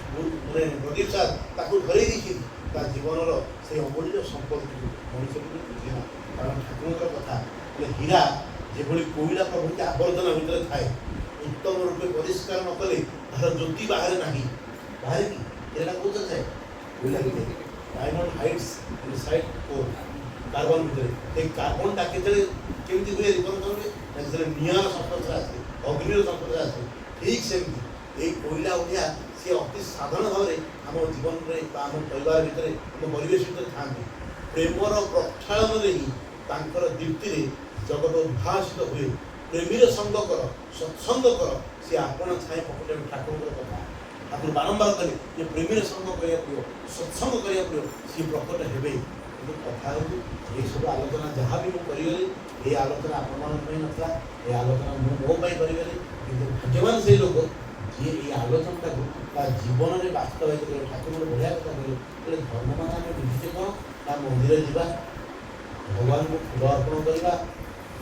ମାନେ ପ୍ରଦୀପ ସାର୍ ତାକୁ ଧରେଇ ଦେଇଛନ୍ତି ତା ଜୀବନର ସେଇ ଅମୂଲ୍ୟ ସମ୍ପତ୍ତିକୁ। ମଣିଷ କିନ୍ତୁ ବୁଝେ ନା। କାରଣ ଠାକୁରଙ୍କର କଥା ହେଲେ, ହୀରା ଯେଭଳି କୋଇଲା ପ୍ରଭୃତି ଆବର୍ଜନା ଭିତରେ ଥାଏ, ଉତ୍ତମ ରୂପେ ପରିଷ୍କାର ନ କଲେ ତାହାର ଜ୍ୟୋତି ବାହାରେ ନାହିଁ। ବାହାରେ କି? ହୀରାଟା କୋଉଥିରେ ଥାଏ? କୋଇଲା ଭିତରେ। Diamond hides inside coal, carbon ଭିତରେ। ସେଇ କାର୍ବନଟା କେତେବେଳେ କେମିତି ହୁଏ, ରୂପାନ୍ତର ହୁଏ ନା ଯେତେବେଳେ ନିଆଁର ସଂସ୍ପର୍ଶରେ ଆସେ, ଅଗ୍ନିର ସଂସ୍ପର୍ଶରେ ଆସେ। ଠିକ୍ ସେମିତି ଏଇ କୋଇଲା ଭଳିଆ ସିଏ ଅତି ସାଧାରଣ ଭାବରେ ଆମ ଜୀବନରେ ବା ଆମ ପରିବାର ଭିତରେ, ଆମ ପରିବେଶ ଭିତରେ ଥାଆନ୍ତି। ପ୍ରେମର ପ୍ରକ୍ଷାଳନରେ ହିଁ ତାଙ୍କର ଦୀପ୍ତିରେ ଜଗତ ଉଦ୍ଭାସିତ ହୁଏ। ପ୍ରେମୀର ସଙ୍ଗ କର, ସତ୍ସଙ୍ଗ କର, ସିଏ ଆପଣ ଛାଏଁ ପ୍ରକଟ। ଠାକୁରଙ୍କର କଥା ଠାକୁର ବାରମ୍ବାର କଲେ ଯେ ପ୍ରେମୀର ସଙ୍ଗ କରିବାକୁ ପଡ଼ିବ, ସତ୍ସଙ୍ଗ କରିବାକୁ ପଡ଼ିବ, ସିଏ ପ୍ରକଟ ହେବେ। କିନ୍ତୁ କଥା ହେଉଛି, ଏସବୁ ଆଲୋଚନା ଯାହା ବି ମୁଁ କରିଗଲି, ଏଇ ଆଲୋଚନା ଆପଣମାନଙ୍କ ପାଇଁ ନଥିଲା, ଏ ଆଲୋଚନା ମୁଁ ମୋ ପାଇଁ କରିଗଲି। କିନ୍ତୁ ଭାଗ୍ୟବାନ ସେଇ ଲୋକ ଯିଏ ଏଇ ଆଲୋଚନାଟାକୁ ତା ଜୀବନରେ ବାସ୍ତବାୟିତ କରିବ। ଠାକୁର ଗୋଟେ ବଢ଼ିଆ କଥା କହିଲେ। କହିଲେ, ଧର୍ମ ମାନେ ଆମେ ବୁଝିଛେ କ'ଣ ନା ମନ୍ଦିର ଯିବା, ଭଗବାନଙ୍କୁ ଫୁଲ ଅର୍ପଣ କରିବା,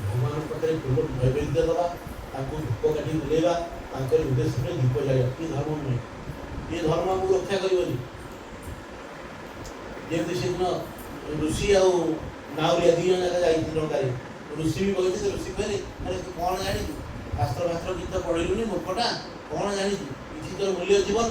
ଭଗବାନଙ୍କ ପାଖରେ ଫୁଲ ନୈବେଦ୍ୟ ଦେବା, ତାଙ୍କୁ ଧୂପ କାଠି ବୁଲେଇବା, ତାଙ୍କରି ଉଦ୍ଦେଶ୍ୟରେ ଦୀପ ଜାଳିବା। ଏ ଧର୍ମ ନୁହେଁ। ଏ ଧର୍ମ ଆମକୁ ରକ୍ଷା କରିବନି। ଯେମିତି ସେଦିନ ଋଷି ଆଉ ନାଉରିଆ ଦୁଇ ଜଣ ଯାକ ଯାଇଥିଲେ ଡଙ୍ଗାରେ। ଋଷି ବି କହିଥିଲେ, ଋଷି କହିଲେ, "ଆରେ, ତୁ କ'ଣ ଜାଣିଛୁ? ଶାସ୍ତ୍ର ଫାସ୍ତ୍ର ଗୀତ ପଢ଼ିଲୁନି, ମୂର୍ଖଟା, କ'ଣ ଜାଣିଛୁ? କିଛି ତୋର ମୂଲ୍ୟ ଜୀବନ।"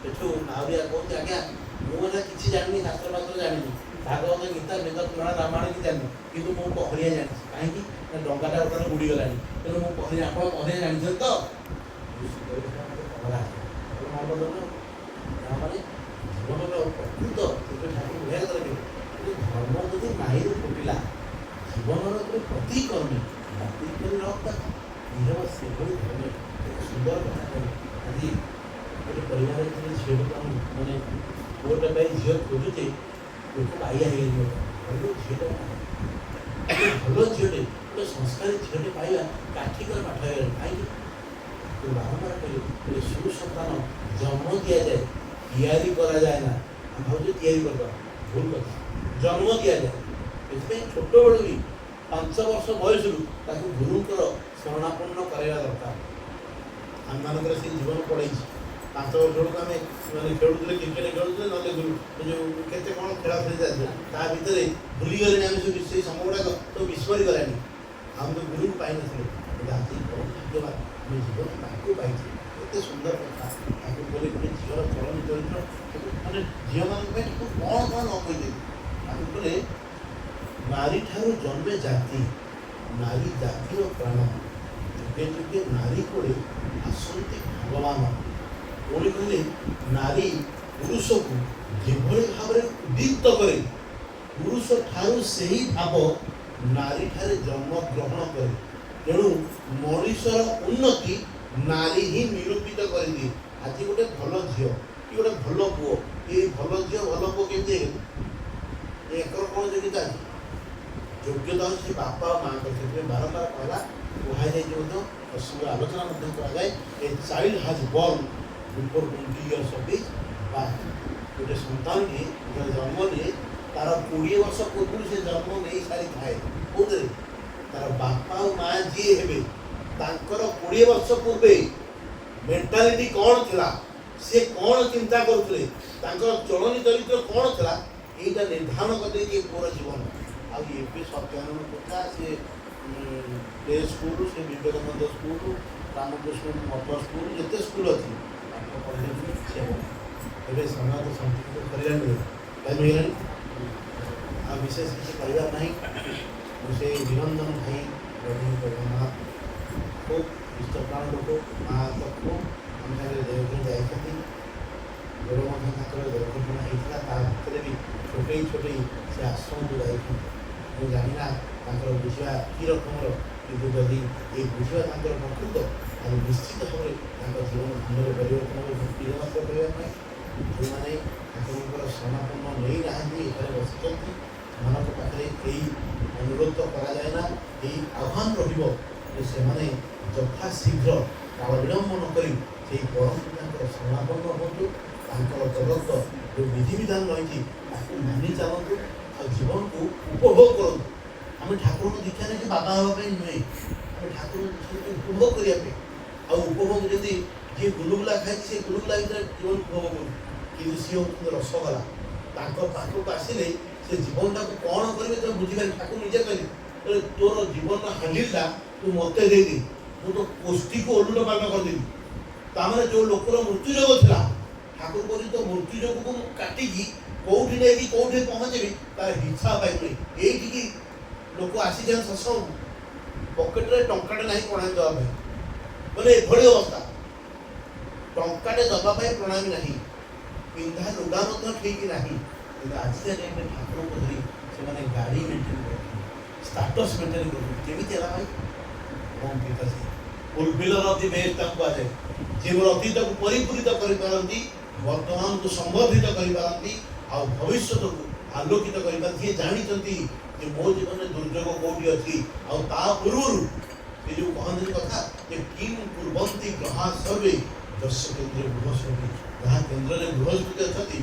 ସେଠୁ ନାଉରିଆ କହୁଛି, "ଆଜ୍ଞା, ମୁଁ ହେଲା କିଛି ଜାଣିନି, ଶାସ୍ତ୍ର ଫାସ୍ତ୍ର ଜାଣିନି, ଭାଗବତ, ଗୀତା, ବେଦ, ପୁରାଣ, ରାମାୟଣ କିଛି ଜାଣିନି, କିନ୍ତୁ ମୁଁ ପହଁରିଆ ଜାଣିଛି। କାହିଁକି ନା ଡଙ୍ଗାଟା ବର୍ତ୍ତମାନ ବୁଡ଼ିଗଲାଣି, ତେଣୁ ମୁଁ ପହଁରିଆ। ଆପଣ ପହଁରିଆ ଜାଣିଛନ୍ତି ତ?" ଋଷି କହିଲେ, "ଶଳା, ମତେ ପହଁରା ଆସେ।" ଆପଣ ମନ ତା ମାନେ ଜୀବନର ପ୍ରକୃତ। ସେଥିପାଇଁ ଠାକୁର ବଢ଼ିଆ କଥା କହିଲେ ଯେ ଧର୍ମ ଯଦି ନାହିଁରୁ ଫୁଟିଲା, ଜୀବନର ଗୋଟେ ପ୍ରତିକର୍ମୀ ବାତିଲ କରି ରଖ ତାକୁ, ଇଏ ହେବ ସେଭଳି ଧର୍ମ। ଏକ ସୁନ୍ଦର କଥା କହିଲେ। ଆଜି ଗୋଟେ ପରିବାର ଭିତରେ ଝିଅଟାକୁ ଆମେ ମାନେ ପୁଅଟା ପାଇଁ ଝିଅ ଖୋଜୁଛେ, ଲୋକ ବାଇଆ ହେଇଗଲେ। ଭଲ ଝିଅଟା ନାହିଁ। ଗୋଟେ ଭଲ ଝିଅଟେ, ଗୋଟେ ସଂସ୍କାରୀ ଝିଅଟେ ପାଇବା କାଠିକର ପାଠ ହେଇଗଲାଣି। କାହିଁକି? ତୁ ବାରମ୍ବାର କହିଲେ, କହିଲେ, ସୁସନ୍ତାନ ଜନ୍ମ ଦିଆଯାଏ, ତିଆରି କରାଯାଏ ନା। ଆମେ ଭାବୁଛୁ ତିଆରି କରିଦେବା, ଭୁଲ କଥା। ଜନ୍ମ ଦିଆଯାଏ। ଏଥିପାଇଁ ଛୋଟବେଳୁ ବି 5 ବର୍ଷ ବୟସରୁ ତାକୁ ଗୁରୁଙ୍କର ଶରଣାପନ୍ନ କରାଇବା ଦରକାର। ଆମମାନଙ୍କର ସେଇ ଜୀବନ ପଳେଇଛି। 5 ବର୍ଷ ବେଳକୁ ଆମେ ମାନେ ଖେଳୁଥିଲେ, କ୍ରିକେଟ ଖେଳୁଥିଲେ, ନହେଲେ ଗୁରୁ ଏ ଯେଉଁ କେତେ କ'ଣ ଖେଳା ଖେଳି ଚାଲିଥିଲା, ତା ଭିତରେ ଭୁଲିଗଲେଣି ଆମେ ସବୁ। ସେଇ ସମୟ ଗୁଡ଼ାକ ସବୁ ବିସ୍ମରି ଗଲାଣି। ଆମେ ତ ଗୁରୁକୁ ପାଇନଥିଲେ, କିନ୍ତୁ ଆଜି ବହୁତ ଭାଗ୍ୟବାନ, ଆମେ ଜୀବନ ତାଙ୍କୁ ପାଇଛେ। କେତେ ସୁନ୍ଦର କଥା ତାକୁ କହିଲେ। ଗୋଟେ ଝିଅର ଚଳନ ଚରିତ୍ର ତାକୁ ମାନେ ଝିଅମାନଙ୍କ ପାଇଁ ତାକୁ କ'ଣ କ'ଣ ନ କହିଦେବି। ତାକୁ କହିଲେ, ନାରୀଠାରୁ ଜନ୍ମେ ଜାତି, ନାରୀ ଜାତିର ପ୍ରାଣ, ଯୁଗେ ଯୁଗେ ନାରୀ କୋଳେ ଆସନ୍ତି ଭଗବାନ। ପୁଣି କହିଲେ, ନାରୀ ପୁରୁଷକୁ ଯେଭଳି ଭାବରେ ଉଦ୍ଦୀପ୍ତ କରେ, ପୁରୁଷ ଠାରୁ ସେହି ଭାବ ନାରୀଠାରେ ଜନ୍ମ ଗ୍ରହଣ କରେ। ତେଣୁ ମଣିଷର ଉନ୍ନତି ନାରୀ ହିଁ ନିରୂପିତ କରିଦିଏ। ଆଜି ଗୋଟେ ଭଲ ଝିଅ କି ଗୋଟେ ଭଲ ପୁଅ, ଏଇ ଭଲ ଝିଅ ଭଲ ପୁଅ କେମିତି ହେଇଗଲେ? ଏଙ୍କର କ'ଣ ଯୋଗ୍ୟତା ଅଛି? ଯୋଗ୍ୟତା ହେଉଛି ସେ ବାପା ଆଉ ମାଆଙ୍କର। ସେଥିପାଇଁ ବାରମ୍ବାର କହିଲା, କୁହାଯାଇଛି ମଧ୍ୟ, ପ୍ରସଙ୍ଗରେ ଆଲୋଚନା ମଧ୍ୟ କରାଯାଏ, a child has born before 20 years of age ବା ଗୋଟେ ସନ୍ତାନଟିଏ ଯେତେବେଳେ ଜନ୍ମ ନିଏ, ତାର 20 ବର୍ଷ ପୂର୍ବରୁ ସେ ଜନ୍ମ ନେଇ ସାରିଥାଏ। କୋଉଥିରେ? ତାର ବାପା ଆଉ ମା ଯିଏ ହେବେ, ତାଙ୍କର 20 ବର୍ଷ ପୂର୍ବେ ମେଣ୍ଟାଲିଟି କ'ଣ ଥିଲା, ସିଏ କ'ଣ ଚିନ୍ତା କରୁଥିଲେ, ତାଙ୍କର ଚଳନି ଚରିତ୍ର କ'ଣ ଥିଲା, ଏଇଟା ନିର୍ଦ୍ଧାରଣ କରିଦେଇଛି ଏ ପୁଅର ଜୀବନ। ଆଉ ଏବେ ସତ୍ୟାନନ୍ଦ କଥା, ସେ ପ୍ଲେ ସ୍କୁଲ, ସେ ବିବେକାନନ୍ଦ ସ୍କୁଲ, ରାମକୃଷ୍ଣ ମଠ ସ୍କୁଲ, ଯେତେ ସ୍କୁଲ ଅଛି, ପାଠ ପଢ଼ିଲେ ବି କିଛି ହେବନି। ଏବେ ସମୟ ତ ସଂକ୍ଷିପ୍ତ ସରିଲାଣି, ଟାଇମ୍ ହେଇଗଲାଣି, ଆଉ ବିଶେଷ କିଛି କହିବାର ନାହିଁ। ମୁଁ ସେଇ ନିରଞ୍ଜନ ଭାଇ ରବିଙ୍କ ମା ଖୁବ୍ ଇଷ୍ଟପ୍ରାଣ ଲୋକ। ମା ତ ଖୁବ୍ ଆମ ସାଙ୍ଗରେ ଦେଓଘର ଯାଇଛନ୍ତି। ଗୋଡ଼ ମଧ୍ୟ ତାଙ୍କର ଦୁର୍ଘଟଣା ହେଇଥିଲା, ତା ଭିତରେ ବି ଛୋଟେଇ ଛୋଟେଇ ସେ ଆଶ୍ରମକୁ ଯାଇଛନ୍ତି। ମୁଁ ଜାଣିନା ତାଙ୍କର ବୁଝିବା କି ରକମର, କିନ୍ତୁ ଯଦି ଏଇ ବୁଝିବା ତାଙ୍କର ପ୍ରକୃତ, ତାହେଲେ ନିଶ୍ଚିତ ଭାବରେ ତାଙ୍କ ଜୀବନ ଧନ୍ୟରେ ପରିବର୍ତ୍ତନ ହେବ। ମୁଁ ମାତ୍ର କହିବା ପାଇଁ, ଯେଉଁମାନେ ଠାକୁରଙ୍କର ଶରଣାପନ୍ନ ନେଇନାହାନ୍ତି, ଏଠାରେ ବସିଛନ୍ତି, ମାନଙ୍କ ପାଖରେ ଏଇ ଅନୁରୋଧ ତ କରାଯାଏ ନା, ଏଇ ଆହ୍ୱାନ ରହିବ ଯେ ସେମାନେ ଯଥାଶୀଘ୍ର କାଳ ବିଳମ୍ବ ନ କରି ସେଇ ପରମ ପିତାଙ୍କର ଶରଣାପନ୍ନ ହୁଅନ୍ତୁ। ତାଙ୍କର ପ୍ରଦତ୍ତ ଯେଉଁ ବିଧିବିଧାନ ରହିଛି, ତାକୁ ମାନି ଚାଲନ୍ତୁ ଆଉ ଜୀବନକୁ ଉପଭୋଗ କରନ୍ତୁ। ଆମେ ଠାକୁରଙ୍କୁ ଦୀକ୍ଷା ନେଇଛୁ ବାବା ହେବା ପାଇଁ ନୁହେଁ, ଆମେ ଠାକୁରଙ୍କୁ ଦୀକ୍ଷା ନେଇଛୁ ଉପଭୋଗ କରିବା ପାଇଁ। ଆଉ ଉପଭୋଗ ଯଦି ଯିଏ ଗୁଲୁଗୁଲା ଖାଇଛି, ସେ ଗୁଲୁଗୁଲା ଭିତରେ ଜୀବନ ଉପଭୋଗ କରୁଛି, କିନ୍ତୁ ସିଏ ହେଉଛନ୍ତି ରସଗୋଲା। ତାଙ୍କ ପାଖକୁ ଆସିଲେ ସେ ଜୀବନଟାକୁ କ'ଣ କରିବେ ତୁମେ ବୁଝିପାରିବେ। ଠାକୁର ନିଜେ କହିଲେ, କହିଲେ, ତୋର ଜୀବନର ହାଣ୍ଡିଲଟା ତୁ ମୋତେ ଦେଇଦେ, ମୁଁ ତୋ କୋଷ୍ଠିକୁ ଓଲଟ ପାଲଟ କରିଦେବି। ତାମାନେ ଯେଉଁ ଲୋକର ମୃତ୍ୟୁ ଯୋଗ ଥିଲା, ଠାକୁର କହୁଛନ୍ତି, ତୋ ମୃତ୍ୟୁ ଯୋଗକୁ ମୁଁ କାଟିକି କୋଉଠି ନେଇକି କୋଉଠି ପହଞ୍ଚେଇବି, ତାର ହିସାବ ପାଇବୁନି। ଏଇଠିକି ଲୋକ ଆସିଯାନ୍ତି ସତ୍ସଙ୍ଗକୁ, ପକେଟରେ ଟଙ୍କାଟେ ନାହିଁ ପ୍ରଣାମୀ ଦେବା ପାଇଁ। ମାନେ ଏଭଳି ଅବସ୍ଥା, ଟଙ୍କାଟେ ଦେବା ପାଇଁ ପ୍ରଣାମୀ ନାହିଁ, ପିନ୍ଧା ଲୁଗା ମଧ୍ୟ ଠିକ୍ ନାହିଁ। କିନ୍ତୁ ଆଜିକା ଡେଟ୍ରେ ଠାକୁରଙ୍କୁ ଧରି ସେମାନେ ଗାଡ଼ି ମେଣ୍ଟେନ୍ କରୁଛନ୍ତି, ଷ୍ଟାଟସ୍ ମେଣ୍ଟେନ୍ କରୁଛନ୍ତି। କେମିତି ହେଲା ଭାଇ? ପରମ ପିତା ସେ ଫୁଲଫିଲର ଅଫ୍ the best ତାଙ୍କୁ କୁହାଯାଏ, ଯିଏ ମୋର ଅତୀତକୁ ପରିପୂରିତ କରିପାରନ୍ତି, ବର୍ତ୍ତମାନକୁ ସମ୍ବର୍ଦ୍ଧିତ କରିପାରନ୍ତି ଆଉ ଭବିଷ୍ୟତକୁ ଆଲୋକିତ କରିପାରନ୍ତି। ଯିଏ ଜାଣିଛନ୍ତି ଯେ ମୋ ଜୀବନରେ ଦୁର୍ଯୋଗ କୋଉଠି ଅଛି ଆଉ ତା ପୂର୍ବରୁ ସେ ଯେଉଁ କହନ୍ତିନି କଥା ଯେ କିମ୍ କୁର୍ବନ୍ତି ଗ୍ରହା ସର୍ବେ ଯସ୍ୟ କେନ୍ଦ୍ରେ ବୃହସ୍ପତି, ଯାହା କେନ୍ଦ୍ରରେ ବୃହସ୍ପତି ଅଛନ୍ତି।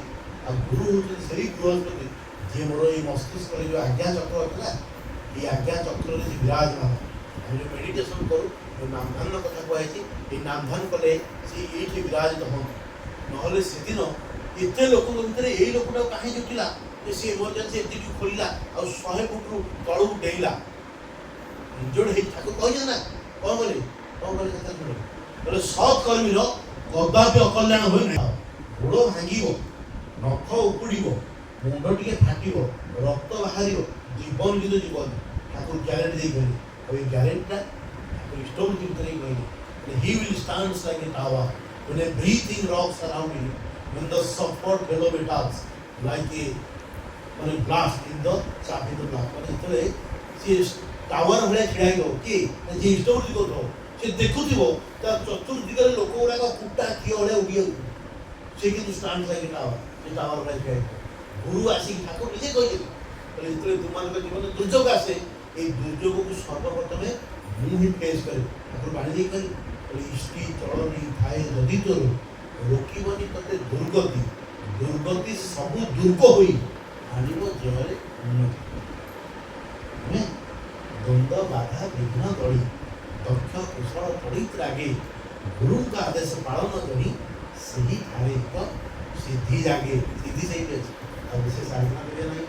ଆଉ ଗୁରୁ ହେଉଛନ୍ତି ସେଇ ବୃହସ୍ପତି, ଯିଏ ମୋର ଏଇ ମସ୍ତିଷ୍କରେ ଯେଉଁ ଆଜ୍ଞା ଚକ୍ର ଅଛି ନା, ଏଇ ଆଜ୍ଞା ଚକ୍ରରେ ସେ ବିରାଜମାନ। ଆମେ ଯେଉଁ ମେଡ଼ିଟେସନ୍ କରୁ, ଯେଉଁ ନାମଧାନର କଥା କୁହାଯାଇଛି, ଏଇ ନାମଧାନ କଲେ ସେ ଏଇଠି ବିରାଜିତ ହୁଅନ୍ତି। ନହେଲେ ସେଦିନ ଏତେ ଲୋକଙ୍କ ଭିତରେ ଏଇ ଲୋକଟାକୁ କାହିଁ ଜୁଟିଲା ଯେ ସେ ଏମର୍ଜେନ୍ସି ଏତିକି ଖୋଲିଲା ଆଉ 100 ଫୁଟରୁ ତଳକୁ ଡେଇଁଲା, ଇଞ୍ଜର୍ଡ ହେଇ? ଠାକୁର କହିଛନ୍ତି ନା, କ'ଣ କଲେ, କ'ଣ କଲେ କଥା ଶୁଣ। କହିଲେ, ସତ୍ କର୍ମୀର କଦାପି ଅକଲ୍ୟାଣ ହୁଏ ନାହିଁ। ଗୋଡ଼ ଭାଙ୍ଗିବ, ନଖ ଉପୁଡ଼ିବ, ମୁଣ୍ଡ ଟିକେ ଫାଟିବ, ରକ୍ତ ବାହାରିବ, ଜୀବନ କିନ୍ତୁ ଜୀବନ। ଠାକୁର ଗ୍ୟାରେଣ୍ଟି ଦେଇ କହିଲେ। ଆଉ ଏଇ ଗ୍ୟାରେଣ୍ଟିଟା ଠାକୁର ଇଷ୍ଟବୃତ୍ତି ଭିତରେ ହିଁ କହିଲେ, He will stand like a tower when everything rocks around him, when the suffered fellow metals like a ମାନେ blast in the chaff in the blast। ମାନେ ଯେତେବେଳେ ସିଏ ଟାୱାର ଭଳିଆ ଛିଡ଼ା ହେଇଥିବ, କିଏ ନା ଯିଏ ଇଷ୍ଟବୃତ୍ତି କରୁଥିବ, ସେ ଦେଖୁଥିବ ତା ଚତୁର୍ଦିଗରେ ଲୋକ ଗୁଡ଼ାକ କୁଟା ଘିଅ ଭଳିଆ ଉଡ଼ି ଯାଉଥିବ, ସେ କିନ୍ତୁ ଷ୍ଟାଣ୍ଡ ଲାଇକ୍ ଏ ଟାୱାର, ସେ ଟାୱାର ଭଳିଆ ଛିଡ଼ା ହେଇଥିବ। ଗୁରୁ ଆସିକି, ଠାକୁର ନିଜେ କହିଛନ୍ତି, କହିଲେ, ଯେତେବେଳେ ତୁମମାନଙ୍କ ଜୀବନରେ ଦୁର୍ଯୋଗ ଆସେ, ଏଇ ଦୁର୍ଯୋଗକୁ ସର୍ବପ୍ରଥମେ ମୁଁ ହିଁ ଫେସ୍ କରେ। ଠାକୁର ବାଣୀ ଦେଇ କହିଲେ, କହିଲେ, ଇଷ୍ଟି ଚଳନି ଥାଏ ଯଦି ତୋର, ରୋକିବନି ତତେ ଦୁର୍ଗତି, ଦୁର୍ଗତି ସବୁ ଦୁର୍ଗ ହୋଇ ଆଣିବ ଜୟରେ ଉନ୍ନତି। ନୁହେଁ ଦ୍ୱନ୍ଦ୍ୱ ବାଧା ବିଘ୍ନ ଦଳି ଦକ୍ଷ କୁଶଳ ତଡ଼ିତ ରାଗେ, ଗୁରୁଙ୍କ ଆଦେଶ ପାଳନ କରି ସେହି ଠାରେ ଏକ ସିଦ୍ଧି ଜାଗେ। ସିଦ୍ଧି ସେଇଠି ଅଛି। ଆଉ ବିଶେଷ ଆଲୋଚନା କରିବା ନାହିଁ।